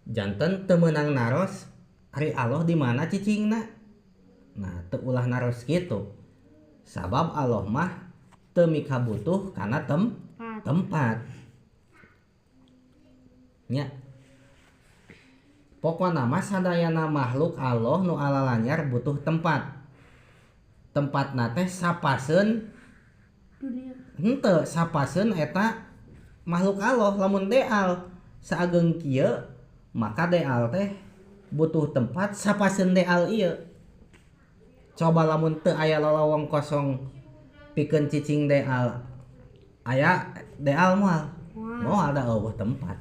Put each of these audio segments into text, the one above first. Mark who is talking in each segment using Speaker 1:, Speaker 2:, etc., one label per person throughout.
Speaker 1: Janten teu meunang naros ari Allah di mana cicingna. Nah, teu ulah naros kitu. Sabab Allah mah teu mikabutuh kana tempat. Nya. Pokona mah sadayana makhluk Allah nu alalanyar butuh tempat. Tempatna teh sapaseun
Speaker 2: dunia.
Speaker 1: Henteu sapaseun eta makhluk Allah lamun deal saageng kieu maka deal teh butuh tempat sapaseun deal ieu. Coba lamun teu aya lolowong kosong pikeun cicing deal, aya deal moal. Moal da eueuh tempat.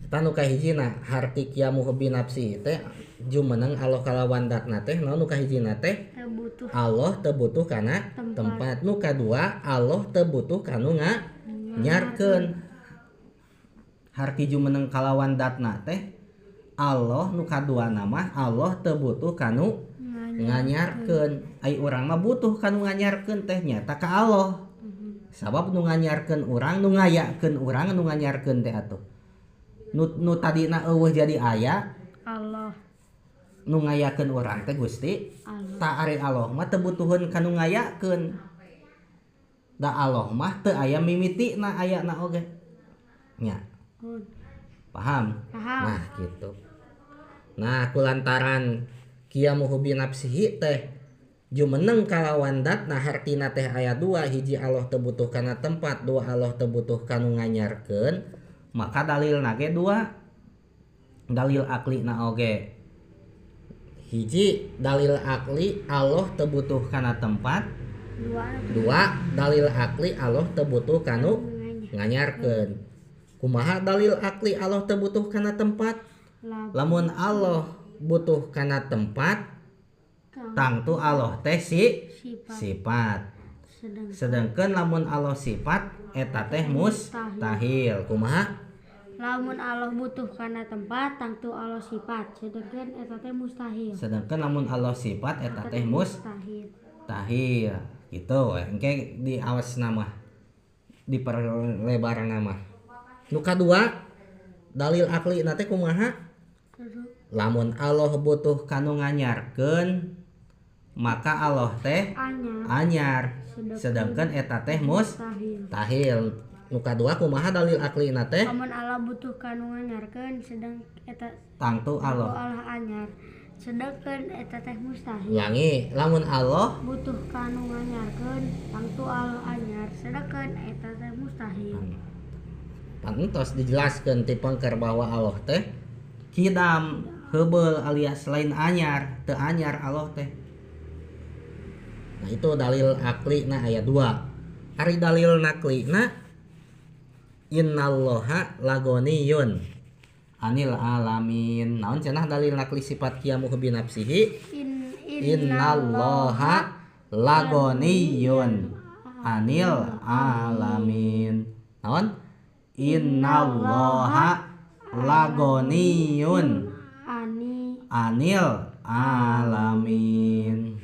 Speaker 1: Eta nu kahijina harti qiyamuhu bi nafsihi teh jumeneng Allah kalawan datna teh naon nu kahijina teh Allah teu butuh kana tempat. Nu kadua Allah teu butuh kanu nganyarkeun. Harti jumeneng kalawan datna teh Allah nu kaduana mah Allah teu butuh kanu nganyarkeun. Ai urang mah butuh kanu nganyarkeun teh nyata ka Allah. Sabab nu nganyarkeun urang, nu ngayakeun urang, nu nganyarkeun teh atuh. Nu tadina eueuh jadi aya
Speaker 2: Allah.
Speaker 1: Nu ngayakeun urang teh Gusti Allah. Ta ari Allah mah teu butuheun ka nu ngayakeun. Da Allah mah teu aya mimitina ayana oge. Nya. Paham?
Speaker 2: Paham.
Speaker 1: Nah, gitu. Nah, kulantaran qiyamuhu bi nafsihi teh jumeneng kalawan datna hartina teh aya dua, hiji Allah teu butuh kana tempat, dua Allah teu butuh ka nu nganyarkeun, maka dalilna ge dua. Dalil aklina oge. Hiji dalil akli Allah teu butuh kana tempat, dua dalil akli Allah teu butuh kanu nganyarkeun. Kumaha dalil akli Allah teu butuh kana tempat? Lamun Allah butuh kana tempat, tangtu Allah teh sifat. Sedangkan lamun Allah sifat eta teh mustahil. Kumaha?
Speaker 2: Lamun Allah butuh kana tempat, tangtu Allah sifat. Sedangkan eta teh mustahil.
Speaker 1: Sedangkan lamun Allah sifat eta teh mustahil. Gitu engke diawas nama, diperlebar nama. Nu kadua dalil akli na teh kumaha? Lamun Allah butuh kanu nganyarkeun, maka Allah teh anyar. Sedangkan eta teh mustahil. Nu kadua kumaha dalil aklina teh?
Speaker 2: Lamun Allah butuh kanu nganyarkeun, sedang eta
Speaker 1: tangtu Allah
Speaker 2: anyar. Sedangkan eta teh mustahil.
Speaker 1: Ulangi, lamun Allah
Speaker 2: butuh kanu nganyarkeun, tangtu Allah anyar. Sedangkan eta teh mustahil.
Speaker 1: Pantos dijelaskeun ti pengker bahwa Allah teh kidam heubeul alias lain anyar, teu anyar Allah teh. Nah itu dalil akli na ayat 2. Ari dalil nakli na innallaha lagoniyun anil alamin. Naon cenah dalil nakli sifat qiyamuhu bi nafsihi? Innallaha lagoniyun anil alamin. Naon? Innallaha lagoniyun anil alamin.